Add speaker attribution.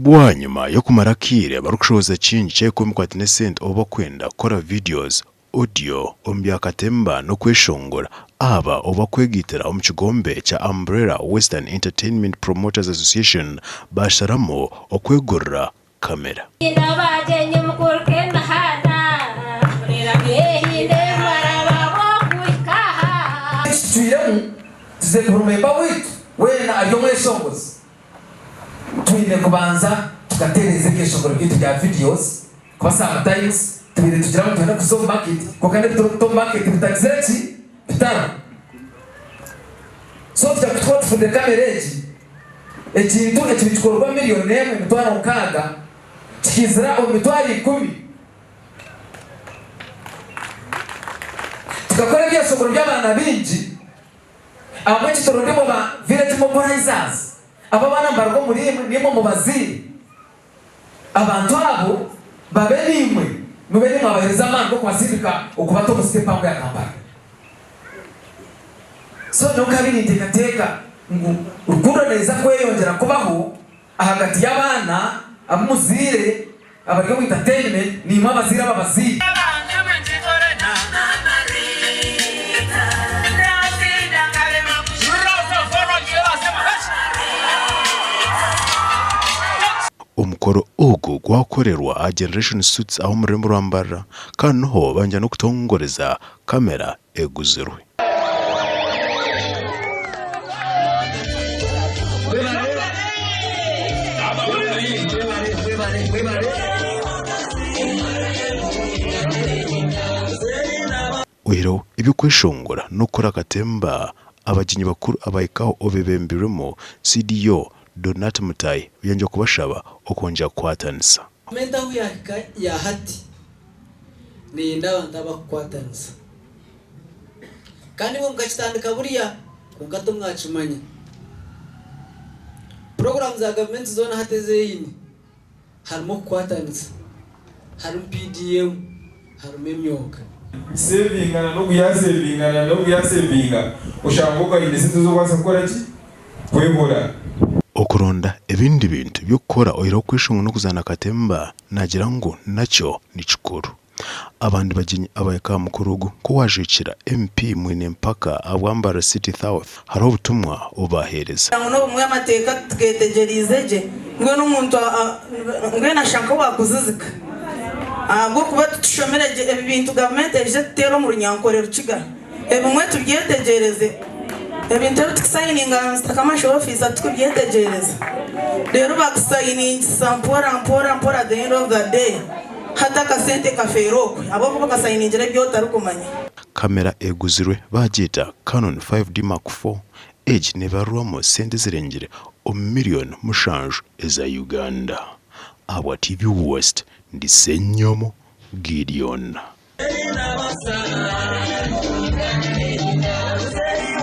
Speaker 1: Bwanyima y'okumara akaire barikushohoza kingi ky'ebikumi n'esente obu barikwenda kukora videos, audio omu bya katemba n'okweshongora, aba obu barikwegaitira omu kigombe kya Umbrella Western Entertainment Promoters Association baasharamu okwegurira kamera.
Speaker 2: Eki tutwiremu tuze buri memba waitu weena ari omweshongozi twine kubanza tukatereeza ebyeshongoro byaitu bya videos kuba sometimes tubaire tugira ngu twine kuza omu market kwonka n'ebiturikuta omu market bitagizire ki bitariho so tugira ngu twaba tufunire kamera egi ekintu eki nikikorwa million emwe emitwaro nkaaga kikiizira omu mitwaro ikumi tukakora ebyeshongoro by'abaana baingi. Ahabw'enki turonda imwe ba Village Mobilizers? Abo abaana nibaruga omuri imwe, naimwe mubaziire. Abantu abo babe naimwe, mube nimwe mwabaheereza amaani g'okubasindika okubata omu city empango ya Kampala. So nyowe nkabaire ninteekateeka ngu rukundo neeza kweyongyera kubaho ahagati y'abaana abu muzaire abari omu entertainment naimwe abazaire ababazaire.
Speaker 1: Omukoro ogu gwakorerwa aha Generation Suites aha omu rurembo rwa Mbarara kandi niho bangya n'okutongoreza kamera eguzirwe. Oihireho eby'okweshongora n'okukora akatemba, abagyenyi bakuru abahikaho obebembirwemu CDO Donat Mutahi yongyera kubashaba okwongyera kukwatanisa.
Speaker 3: Gavumenti ahu yahika ya hati neyenda abantu abakukwatanisa. Kandi imwe mukakitandika buriya kwonka timwakimanya. Puroguraamu za gavumenti zoona hati ezi eine harimu okukwatanisa, harimu PDM, harimu emyoga.
Speaker 4: Sevinga na n'ogu yaasevinga na n'ogu yaasevinga, oshanga ogwo aine esente z'okubaasa kukora ki? Kwehora.
Speaker 1: Okuronda ebindi bintu by'okukora oihireho okweshongora n'okuzaana katemba naagira ngu nakyo ni kikuru. Abandi bagyenyi abahika aha mukoro ogu nk'owajwekira MP Mwine Mpaka ahabwa Mbarara City South hariho obutumwa obu baaheereza.
Speaker 5: Ngu n'obumwe amateeka tugetegyereize gye mbwenu omuntu mbwenu ashusha nk'owakuzizika ahabw'okuba titushomire gye ebi bintu gavumenti eije etuteere omu runyankore rukiga ebimwe tubyetegyereze ebintu ebi tukusayininga aha Mister Commercial Officer titukubyetegyereza reero bakusayiningisa mpora mpora mpora at the end of the day Hati akasente kafeera okwe ahabw'okuba okasayiningira ebi otarikumanya.
Speaker 1: Kamera eguzirwe baagyeta Canon 5D Mark IV, egi neebarirwamu sente ezirengire omu miriyoni mushanju eza Uganda. Ahabwa TV West, ndi Ssenyomo Gideon.